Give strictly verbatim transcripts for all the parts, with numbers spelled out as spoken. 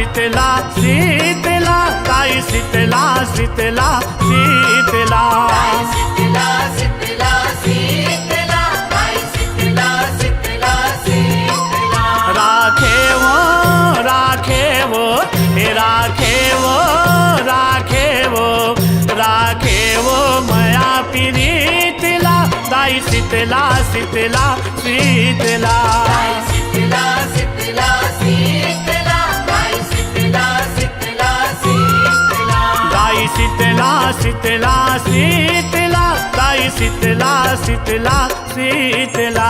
शीतला, शीतला, दाई शीतला, शीतला, शीतला। दाई शीतला, शीतला, शीतला, दाई शीतला, शीतला, शीतला। राखे वो, राखे वो, हे राखे वो, राखे वो, राखे वो मया पीरित ला, दाई शीतला, शीतला, शीतला। दाई शीतला, शीतला, शीतला, दाई शीतला, शीतला, शीतला। दाई शीतला, शीतला, शीतला, दाई शीतला, शीतला, शीतला।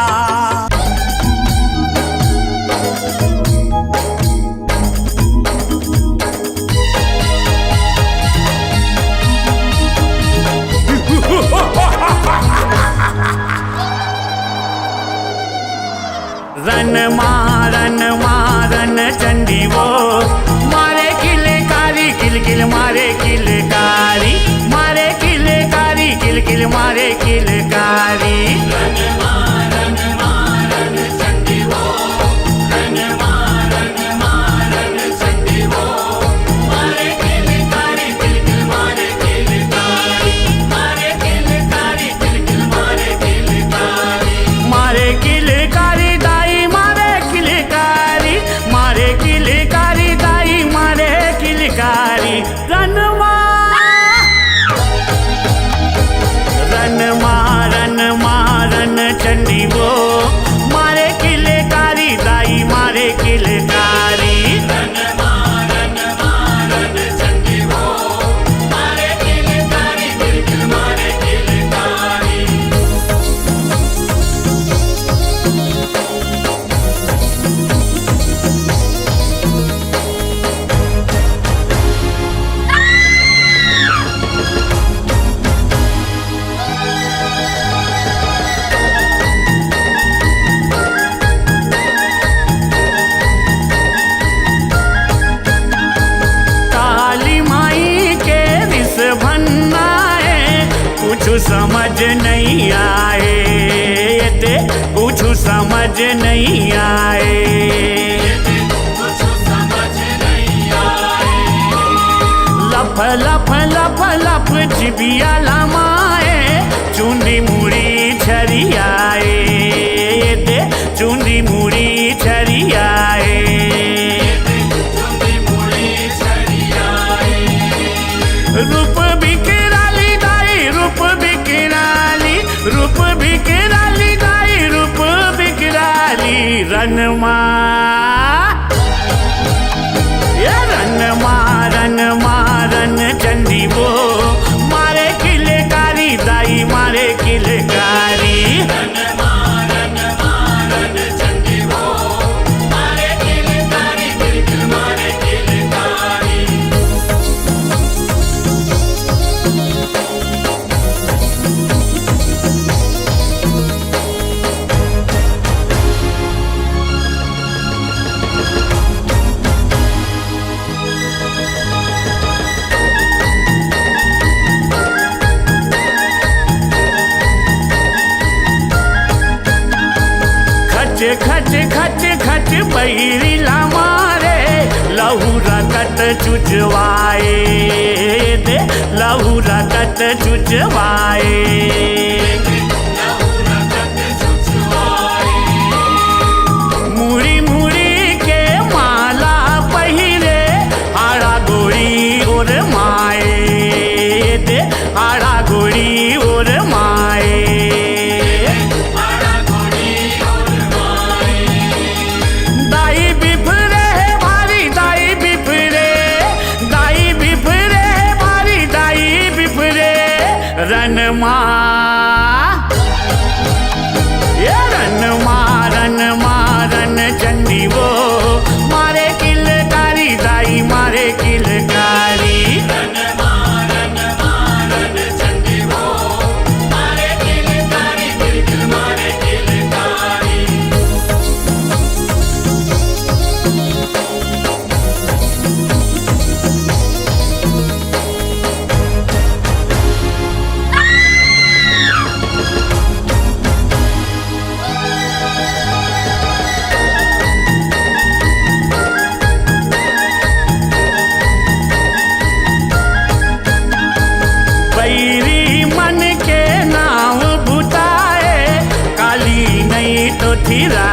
रन मारन मारन चंडी वो, मारे किलकारी, किलकिल मारे किलकारी, मारे किलकारी, किलकिल मारे किलकारी। मारे किलकारी दाई, मारे किलकारी, मारे किलकारी दाई, मारे किलकारी। रनमा, रनमा, रनमा, रन चंडी वो, मारे किलकारी दाई, मारे किलकारी। काली माई के रिस भन्ना हे, कुछु समझ नहीं आए, ये ते कुछु समझ नहीं आए। लफ लफ लफ लफ जिबिया लमाए, चुंदी मुड़ी छरियाए, ये ते चुंदी मुड़ी छरियाए। रूप बिकराली दाई, रूप बिकराली, रूप बिकराली दाई, रूप बिकराली। रनमा, ये रनमा, रनमा, रन चंडी वो, मारे किलकारी दाई, मारे किलकारी। खच खच खच खच बहिरी ला मारे, लहू रकत चुचवाए दे, लहू रकत चुचवाए। मुड़ी मुड़ी के माला पहिरे, हाड़ा गोड़ी ओर माए दे, हाड़ा गोड़ी ओर माए। दाई बिफरे हे भारी, दाई बिफरे, दाई बिफरे हे भारी, दाई बिफरे। रमा, Mira.